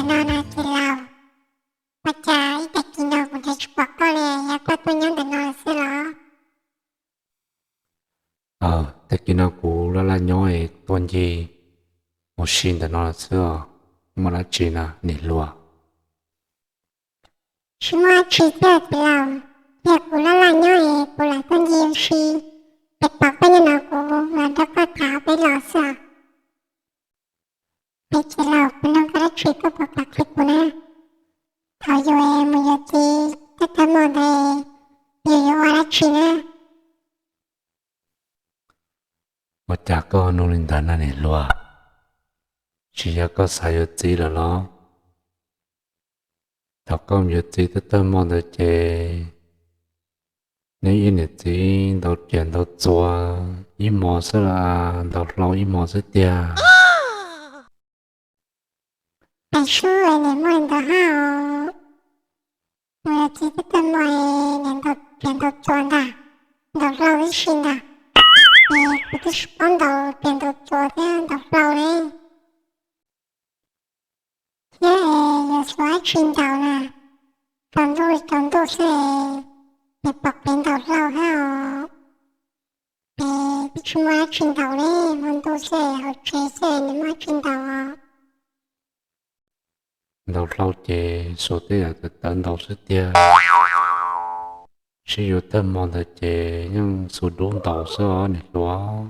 no na txiv laus? Ua cas ib tag kis no kuv nrhiav tsis pom koj li, yog koj tuaj nyob ntawm no lawm xwb los? Tag kis no kuv laj laj nyob es tuaj ncig ua si ntawm no lawm xwb os. Muaj dab tsi na niam hluas? Tsis muaj dab tsi thiab txiv laus, yog kuv laj laj nyob es kuv lam tuaj ncig ua si, es pom koj nyob no kuv los nrog koj tham peb los xwb os. Es txiv laus, kuv nug koj dab tsi koj puas kam qhia kuv na? Thaum yus mus yuav txiv tag tag hmo ntawd, yus yuav ua dab tsi na? Ua cas koj nug li ntawd na niam hluas? Tsis yog koj xav yuav txiv lawm los? Thaum koj mus yuav txiv tag tag hmo ntawd ces neb ib niam txiv ntaus riam ntaus txuas ib hmos xwb los ntaus hlau ib hmos xwb tiag? Peb sub es niam muaj li ntawd hab. Mus yuav txiv tag tag hmo es niam ntaus riam ntaus txuas ntag, ntaus hlau tib si ntag. Es kuv twb tsis paub ntaus riam ntaus txuas thiab ntaus hlau ne. Thiab es yuav xav dab tsi ntaus na, tsaus ntuj li tsaus ntuj xwb es niam pom kev ntaus hlau hab os. Es twb tsis muaj dab tsi ntaus li, hmo ntuj xwb es hauv tsev xwb es nws muaj dab tsi ntaus os? Ntaus hlau ces xuas tej yam tawv tawv ntaus xwb tiag. Sib yuav tag hmo ntawd ces yeej xuas dub ntaus xwb os niam hluas.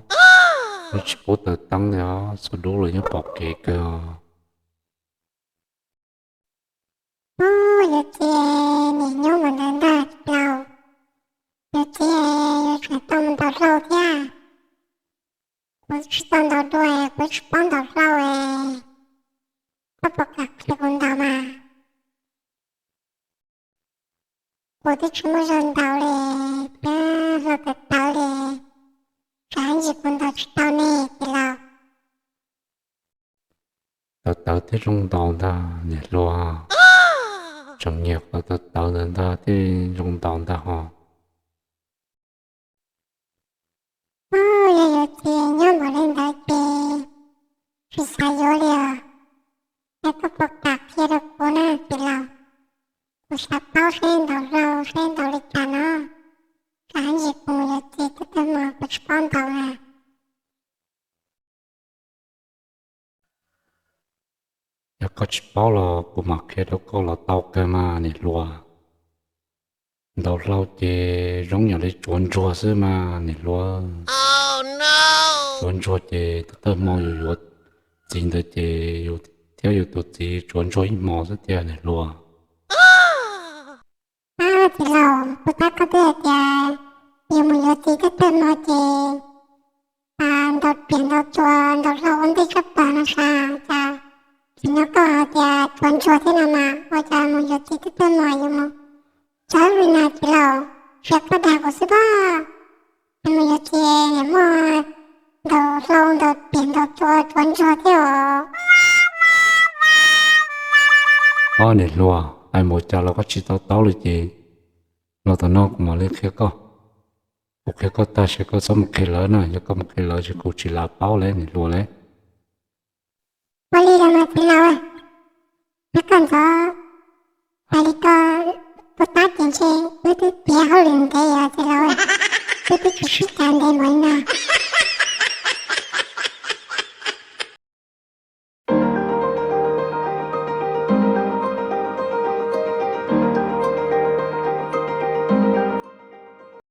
Yeej tsis pub taws teeb li os, xuas dub los yeej pom kev kawg os. Ub, yuav txiv niam nyob mus ntawd ntag txiv laus. Yuav txiv yuav tsum tau mus ntaus hlau thiab. Kuv tsis tau ntaus dua, kuv tsis paub ntaus hlau es, koj puas kam qhia kuv ntaus mas? Kuv twb tsis muaj zog ntaus li, thiab hlau tawv tawv li, tsam ntsis kuv ntaus tsis tau ne txiv laus. Tawv tawv thiaj zoo ntaus ntag niam hluas. Tseem nyiam qhov tawv tawv ntawd ntag thiaj zoo ntaus ntag hos. Ub, yog yuav txiv nyob npaum li ntawd ces tsis xav yuav li os. Es koj puas kam qhia rau kuv na txiv laus? Kuv xav paub saib ntaus hlau saib ntaus li cas no, tsam ntsis kuv mus yuav txiv tag tag hmo kuv tsis paub ntaus na. Yog koj tsis paub los kuv mam qhia rau koj los tau kawg mas niam hluas. Ntaus hlau ces zoo yam li tsuav ntsuag xwb mas niam hluas. Tsuav ntsuag ces tag tag hmo yus yuav txiv ntawd ces yus thiab yus tus txiv tsuav ntsuag ib hmos xwb tiag niam hluas. Ab txiv laus, kuv tab koj twb hais tias yus mus yuav txiv tag tag hmo ces ntaus riam ntaus txuas ntaus hlau ua ntej tshaj plaws no sav, cas txiv nyob koj hais tias tsuav ntsuag thiab no mas ua cas mus yuav txiv tag tag hmo yus mus txawv li na txiv laus, tsis yog koj dag kuv xwb pob. Mus yuav txiv niam muaj ntaus hlau ntaus riam ntaus txuas tsuav ntsuag thiab os. Ob niam hluas, hais mus cas los koj tsis to taub li ces los tom no kuv mam li qhia koj. Kuv qhia koj tag seb koj txhob mus qhia lawv na, yog koj mus qhia lawv ces kuv tsis lam paub li niam hluas li. Ua li los mas txiv laus, yog koj ntxov hais li koj, kuv tab ces ntshe wb twb tiav hauj lwm ntev os txiv laus, wb twb tsis sib cav ntev npaum li no.